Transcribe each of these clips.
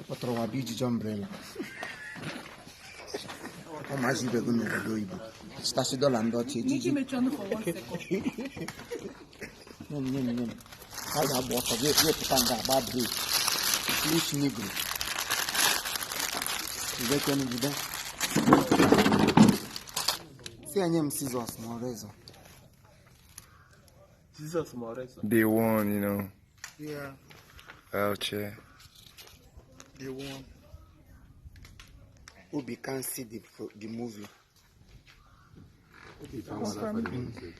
Kpọtara ụwa bụ ijiji umbrella. Ụmụazị ibe gị n'obodo oyibo. Chịtasị dọla ndị ọcha ejiji. Make you for 1 second. Nye m, nye m, nye m. Ha ga-agba ọsọ gị pụta nga agba breki. Lush negro. Jide kenu jide. Si enye m scissors ma ọ razor. Jesus Moreso. Day one, you know, Yeah, out here. day one. Obi can't see the movie. Obi can't see.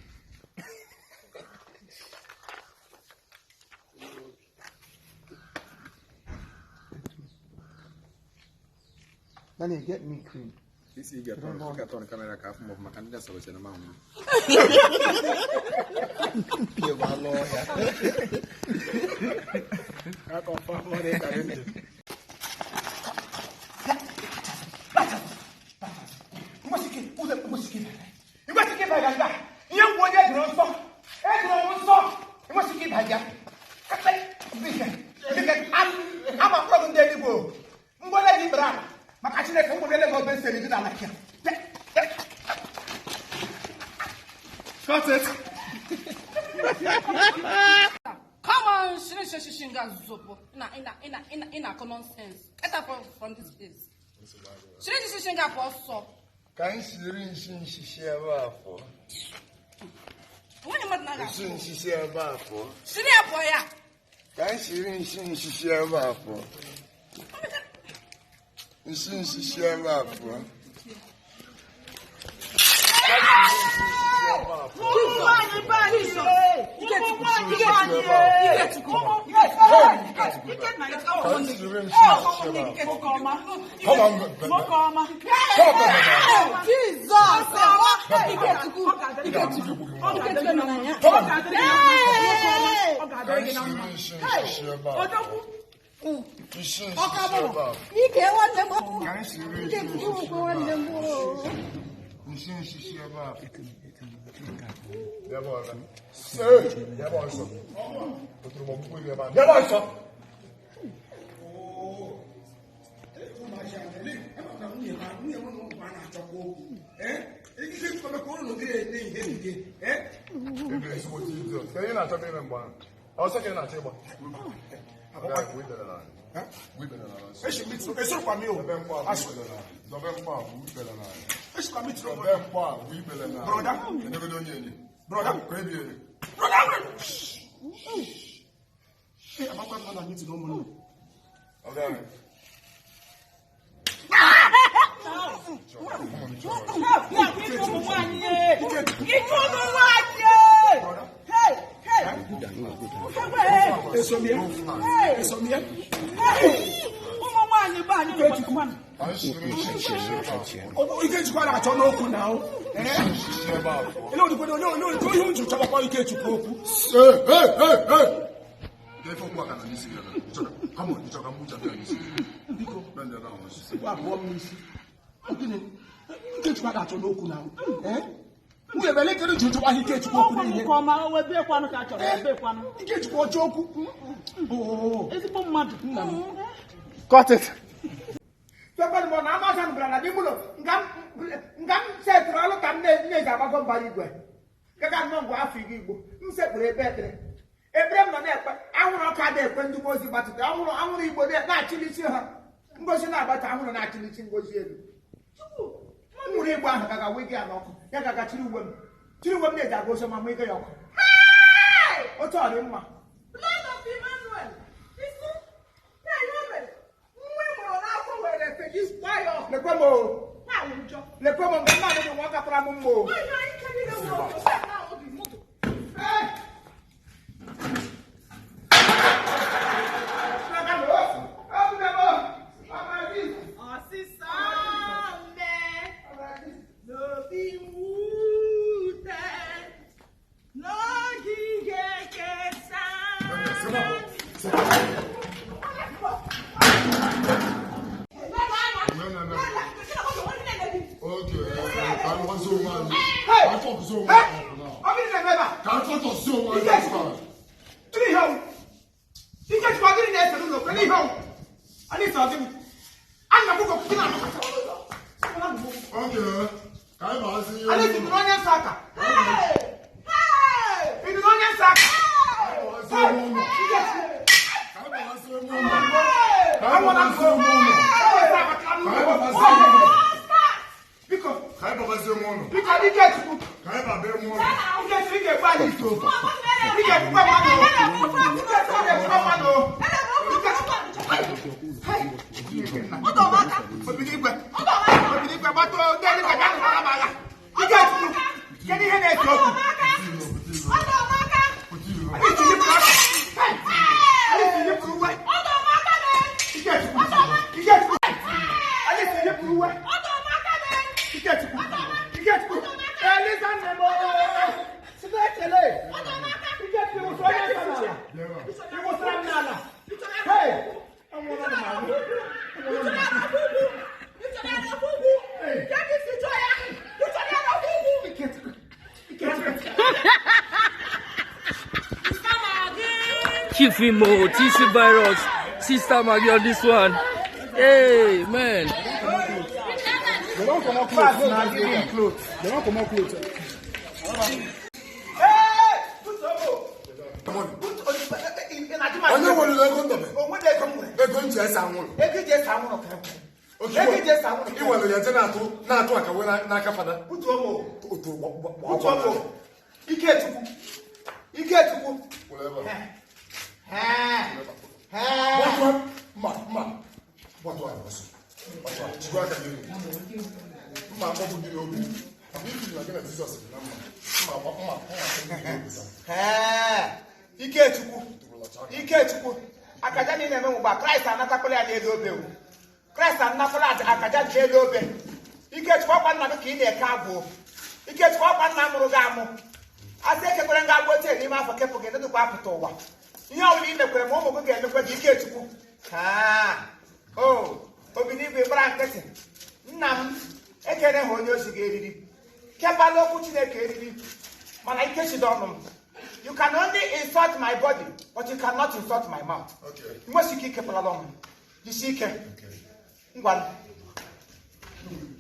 Daniel, get me cream. Isi ị ga-atọ kamera ka afọ maọbụ maka ndị asọrọcha na manwụ. Ihe ngwa onye ejiri nsọ ejiri m nsọ enwesịghị ịba ya ama mkpọrọ ndị eluigwe ngwere gị ikpere ala maka Chineke ngwere ele gị obe nseri gị n'ala ya. Cut it! Come on, shiri shiri shinga zopo. Ina ina ina ina ina nonsense. Get out from this place. Shiri shiri shinga for so. Ka anyị siri nshi nshishi ebe a pụọ. Onye mmadụ na-aga. Nshi nshishi ebe a pụọ. Shiri ya pụọ ya. Ka anyị siri nshi nshishi ebe a pụọ. Nshi nshishi ebe a pụọ. Ka anyị siri nshi nshishi ebe a pụọ. Come on, come on, Jesus! Ikechukwu, Ikechukwu, Ikechukwu nọ na ya. Ka anyị siri nshi nshishi ebe a pụọ. Nshi nshishi ebe a pụọ. Ike nwanne m. Ka anyị siri nshi Ikechukwu nshishi bụkwa ebe nwanne a m. pụọ. Nshi nshishi ebe a pụọ. Bịa ebe ọzọ. Ee, bịa ebe ọzọ. Oturu m ọkpụkpụ gị ebe a. Bịa ebe ọzọ. Ebe ezigbo idiot. Ka ihe na-achọ ime mgbe ahụ. Ọsọ ka ị na-achọ ịgba. Esorokwa m Dọbe mkpọ a bụ ikpere n'ala. Dọbe mkpọ a bụ ikpere n'ala. Esorokwa m itiri Dọbe mkpọ a bụ ikpere n'ala. Brother. Enegodo onye enyi. Brother. Ka ebi enyi. Amakwa m nọ na meeting ụmụnne. Ọga anyị. Esomie. Esomie. Ka anyị siri nshi nshishi ebe a pụọ. Ikechukwu na-achọ n'okwu na o. Nshi nshishi ebe a pụọ. Ele odikwado ole ole ole ihe nju chọbakwa Ikechukwu okwu. Hey, hey, hey, hey! Nke ife okwu a ka nọ n'isi gị ebe a. Come on, ị chọrọ ka m gbuchapụ ya n'isi gị? Biko, Bend down ọsịsọ. gwa abụọ m n'isi. Ọ gịnị? Ikechukwu na-achọ n'okwu na o. Nwunye m elekere ji chọba Ikechukwu okwu n'ihe. Ikechukwu ọchọ okwu. Oo. Ezigbo mmadụ. Nna m. Cut it. Tọkwanụ m na Amazon bịara na n'ime ụlọ nga m setụrụ ọlụ ka m na-eji agbago mbara igwe. Gaga nnọọ ngwa afọ iri Igbo m sekpụrụ ebe ekpere. Ekpere m nọ na-ekpe anwụrụ ọkụ ada ekpe ndị ngozi gbatụta anwụrụ anwụrụ Igbo na-achịlichi ha. Ngozi na-agbata anwụrụ na-achịlichi ngozi elu. Nwụrụ Igbo ahụ gaga wee gị ya n'ọkụ ya gaga chiri uwe m chiri uwe m na-eji aga ozi ọma ma ịga ya ọkụ. Otu ọ dị mma. Blood of Emmanuel. Isi, na Emmanuel. Nwa ị mụrụ n'afọ were efe gị gbaa ya ọkụ. Lekwe m o. Na-awụ njọ. Lekwe m mgbe mmadụ dị nwa ọ gafara m mma o. Onye anyị karịrị nwere otu sị na obi moto. Hey! Ọsịsọ mme n'obi mwute n'ogige kesa. No, no, no. Okay, ka anyị gbazie onwe anyị. Ka anyị fọkụzie onwe anyị ọkụ now. Ọ gịnị na-eme ebe a? Ka anyị fọkụzie onwe anyị ọkụ now. Gịnị ihe ọwụ? Ikechukwu ọ gịnị na-ese n'ụlọ? Kedu ihe ọwụ? Anyị sọ gịnị? Ana m gị okwu na Okay. Ka anyị bazie Anyị ime si ụlọ. nụrụ onye nsọ aka. Ị nụrụ onye nsọ aka. Ka anyị bazie ime ụlọ. Ka anyị bazie ime ụlọ. Ka anyị bazie ime ụlọ. Biko, Ka anyị bazie ime ụlọ. biko, Ikechukwu. Ka anyị baba ime ụlọ. Ikechukwu, ị ga-egbu anyị isi ofe. Ị ga-egbukwa mmadụ o. Ikechukwu, ị ga-egbukwa mmadụ o. Obiligwe, Obiligwe, gbatuo ndị eluigwe bịa nụkwara m agha. Ikechukwu, kedu ihe na-ese okwu? Anyị si yipụrụ akwa. Anyị si yipụrụ uwe. Ikechukwu, Ikechukwu, anyị si yipụrụ uwe. Ikechukwu, Ikechukwu, Eliza nne m ooo. Site ekele. Ikechukwu, ị wụsara onye nsọ n'ala. Ị wụsara m n'ala. Hey! Anwụọla m ahụ. Anwụọla m ahụ. Ikechukwu, Ikechukwu. Chief Imo, TC Virus, Sister Maggie on this one. Hey, man. They don comot cloth. They don comot cloth. Hey! Butuo m o. Money. Butuo, ị na-ajụ m ajụjụ? Onye weliri ego ndebe? O nwere ego m nwere. Ego nji ese anwụrụ. Ego iji ese anwụrụ ka m nwere. Ego iji ese anwụrụ Ị ka m nwere ya je na-atụ na-atụ akawe n'aka fada. Butuo m o. Otu Butuo m o. Ikechukwu. Ikechukwu. Were ebe a. Ee. Ee. Gbatuo mma mma. Gbatuo ala ọsọ. Gbatuo ala. Jikwa aka gị elu. Mma akpọgbu gị n'obi. N'ihi na gị na Jizọs dị na mma. Mma mma mma akpọgbu gị n'obi taa. Ee. Ikechukwu. Ikechukwu. Akaja niile eme ugbu a Kraịst anatakwala ya n'elu obe o. Kraịst anatakwala akaja n'elu obe. Ikechukwu ọkwa nna gị ka ị na-eke agwụ. Ikechukwu ọkwa nna mụrụ gị amụ. Asị ekekwere nga agwụ ochie n'ime afọ kepụ gị ndụkwa apụta ụwa. Ihe ọbụla ị mekwere ma ụmụ gị ga-emekwe gị Ikechukwu. Ha. O, Obiligwe gbara nkịtị. Nna m ekere ha onye ozi gị eriri. Kepala okwu Chineke eriri. Mana ike chide ọnụ m. You can only insult my body, but you cannot insult my mouth. Okay. Nwesi ike ikepụla ọnụ m. Jisie ike. Okay. Ngwa.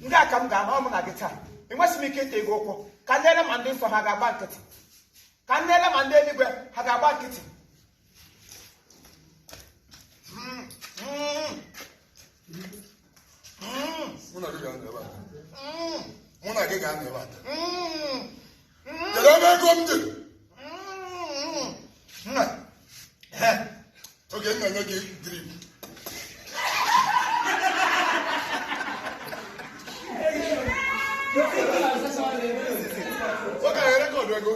Ndị a ka m ga-anọ ọmụ na gị taa. Enwesị m ike ite gị ụkwụ. Ka ndị ele ma ndị nsọ ha ga-agba nkịtị. Ka ndị ele ma ndị eluigwe ha ga-agba nkịtị. Mm, mm, Mụ na gị ga-anọ ebe a. mm, Mụ na gị ga-anọ ebe a. mm, Kedu ebe ego m dị? mm, mm. Eh, Oge m na-enye gị drip. Ọ ga-erekọdụ ego.